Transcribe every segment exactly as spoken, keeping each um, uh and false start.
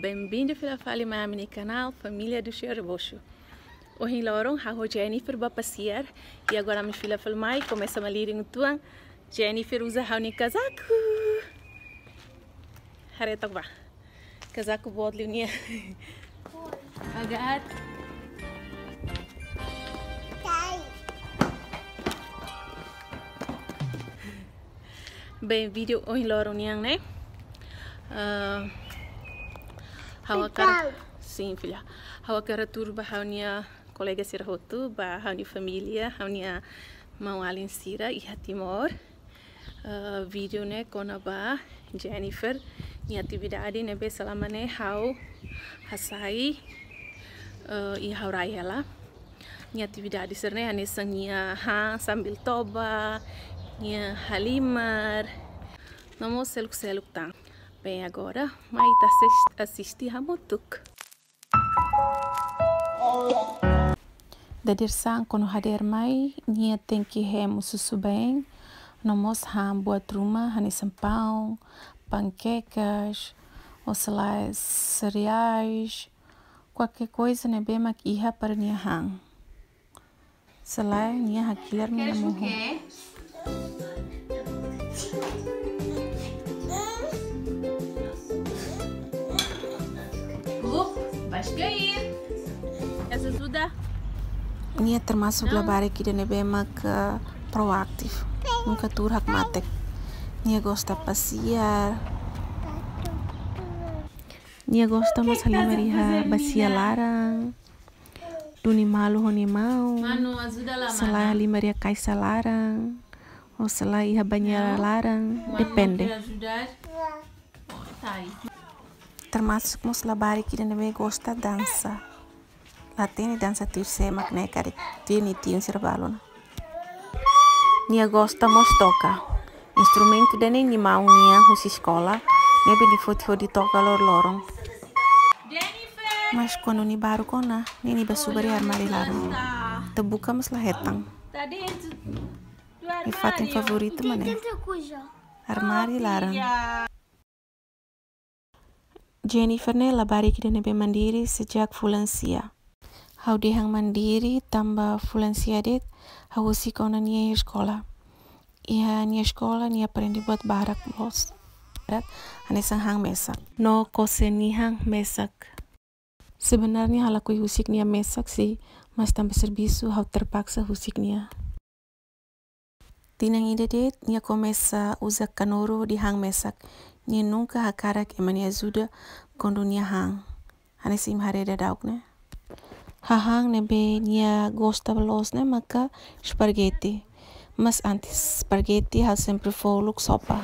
Bem-vindo fila fali mai ami-nia kanál Família do Senhor Bocho. Ohin loron ha'u ho Jennifer bá pasiar, i agora ami fila fali mai komesa malirin uitoan. Jennifer uza ha'u-nia kazaku. Haree took bá. Kazaku boot liu nia. Agora. Bem, vídeo ohin loron nian ne'e. Ah, ha'u hakarak, sin, filha. Ha'u hakarak hatudu ba ha'u-nia kolega sira hotu, ba ha'u-nia família, ha'u-nia maun-alin sira iha Timor. Ah, vídeo ne'e kona-ba Jennifer nia atividade ne'ebé selama ne'e ha'u hasai, ah, i ha'u rai hela. Nia atividade sira-ne'e hanesan nia han sambil toba, nia halimar, no mós seluk-seluk tan. Bem, agora mai ita asis-, asiste hamutuk. Dadeer-saan kuandu hadeer mai, nia tenke hemu susubeen, no mós han buat ruma, hanesan paun, pankekas, ou sei la sereais, kualkér koiza ne'ebé mak iha para nia han. Sei la nia hakilar nia mohu. Nia termasuk labarik ida ne'ebé mak, eh, proaktif. Nunka tuur hakmatek. Nia gosta pasiar. Nia gosta mós halimar iha basia laran. Duni malu ho nia maun. Manu, ajuda la, sei la mana. Halimar iha kaixa laran, ou sei la iha bañeira laran, depende. Manu, quer ajudar? Tá aí. Termasuk mós labarik ida ne'ebé gosta dansa. La hatene dansa tuir sé mak ne'e karik, tuir nia tiun sira balun. Nia gosta mós toka. Instrumentu ida-ne'e nia maun nian husi eskola, ne'ebé nia foti hodi toka loroloron. Mas kuandu nia baruk ona, ne'e nia bá subar iha armáriu laran. Ita buka mas la hetan. Nia fatin favoritu mak ne'e. Armáriu laran. Jennifer ne'e labarik ida ne'ebé mandiri sejak fulan sia. Ha'u dehan mandiri tanba fulan sia de'it ha'u husik ona nia iha eskola. Iha nia eskola nia aprende buat barak loos. Barak, hanesan han mesak. No kose nia han mesak. Sebenarnya ha'u lakohi husik nia mesak sih, mas tanba servisu ha'u terpaksa husik nia. Tinan ida de'it, nia komesa uza kanuru hodi han mesak. Nia nunka hakarak ema nia ajuda kuandu nia han. Hanesan imi haree daudauk ne'e. Hahán ne'ebé nia gosta loos ne'e maka spaghetti. Mas antes spaghetti, ha'u sempre fó uluk sopa.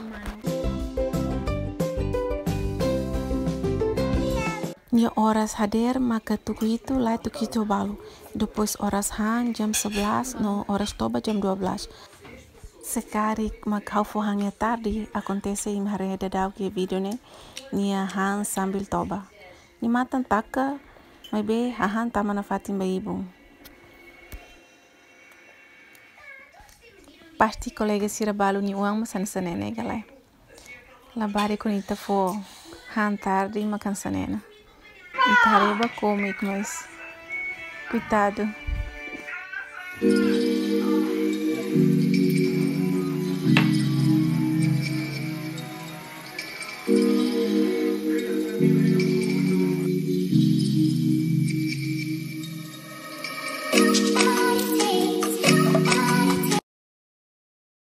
Nia oras hadeer maka tuku hitu, lae tuku hitu balu. Depois oras han jam sebelas, no oras toba jam dua belas. Se karik mak ha'u fó han iha tarde, akontese imi haree daudauk iha vídeo ne'e, nia han sambil toba. Nia matan taka, maibé hahán tama nafatin ba ibun. Pasti kolega sira balu nia oan mós hanesan ne'e ne'e ka lae. Labarik kuandu ita fó han tarde mak hanesan ne'e ona. Ita haree bá kómiku, mas koitadu.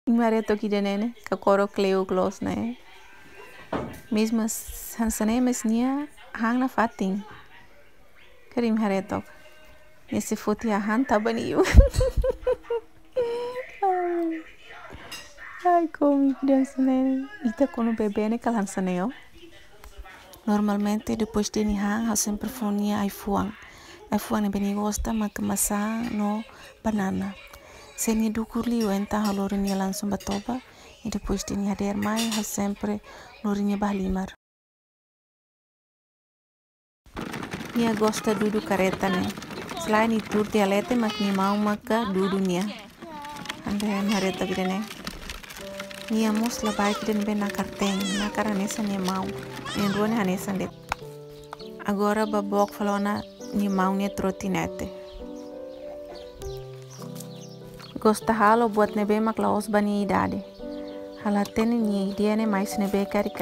Imi haree took ida-ne'e ne'e, kakorok kleuk loos ne'e. Mezmu hanesan ne'e, mas nia han nafatin. Karik imi haree took. Nia sei foti hahán tau ba nia. Ai, kómiku hanesan ne'e. Ita kuandu bebé ne'e kala hanesan ne'e, ó. Normalmente, depois de nia han, ha'u sempre fó nia ai-fuan. Ai-fuan ne'ebé nia gosta maka masán no banana. Se nia dukur liu, entaun ha'u lori nia langsung ba toba, i depois de nia hadeer mai, ha'u sempre lori nia bá halimar. Nia gosta dudu karreta ne'e. Selain nia tuur tiha leten, mak nia maun maka dudu nia. Anda, imi haree took ida-ne'e. Nia mós labarik ida ne'ebé nakar-teen, nakar hanesan nia maun. Na'in-rua ne'e hanesan de'it. Agora ba book fali ona nia maun nia trotinete. Gosta halo buat ne'ebé mak la'ós ba nia idade. Halo hatene nia ideia ne'e mais ne'ebé karik.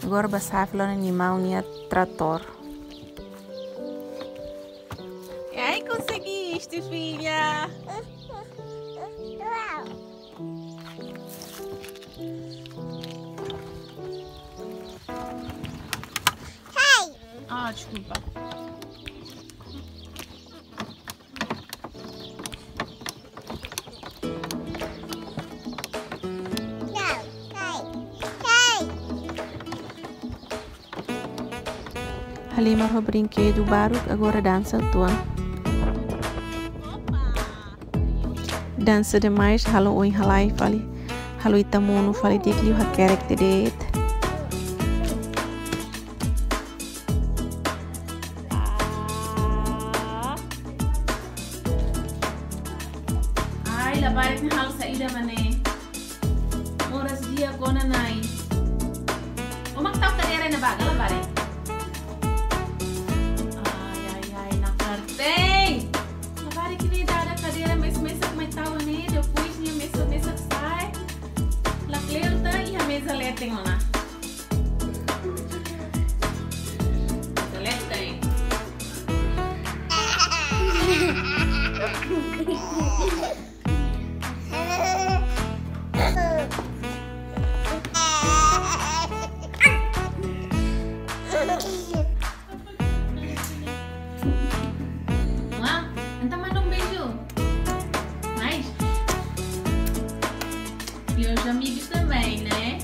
Agora ba sa'e fali ona nia maun nia tratór. E aí, conseguiste, filha? Ah, desculpa. Halimar ho brinkedu baruk, agora dansa uitoan. Dansa demais, halo oin halai fali. Halo ita monu fali di'ak liu hakerek de'it. Ai, labarik ne'e halo saida mak ne'e. Moras di'ak ona, Nai. Ó mak tau kadeira ne'e ba, labarik. Ai, ai, ai, nakar teng. Labarik ne'e dada kadeira mesak-mesak mai tau ne'e, depois nia mesak-mesak sa'e. Lakleur tan iha meza leten ona. Meza leten. Wah, entaun manda um beijo. Mais? E aos amigos também, né?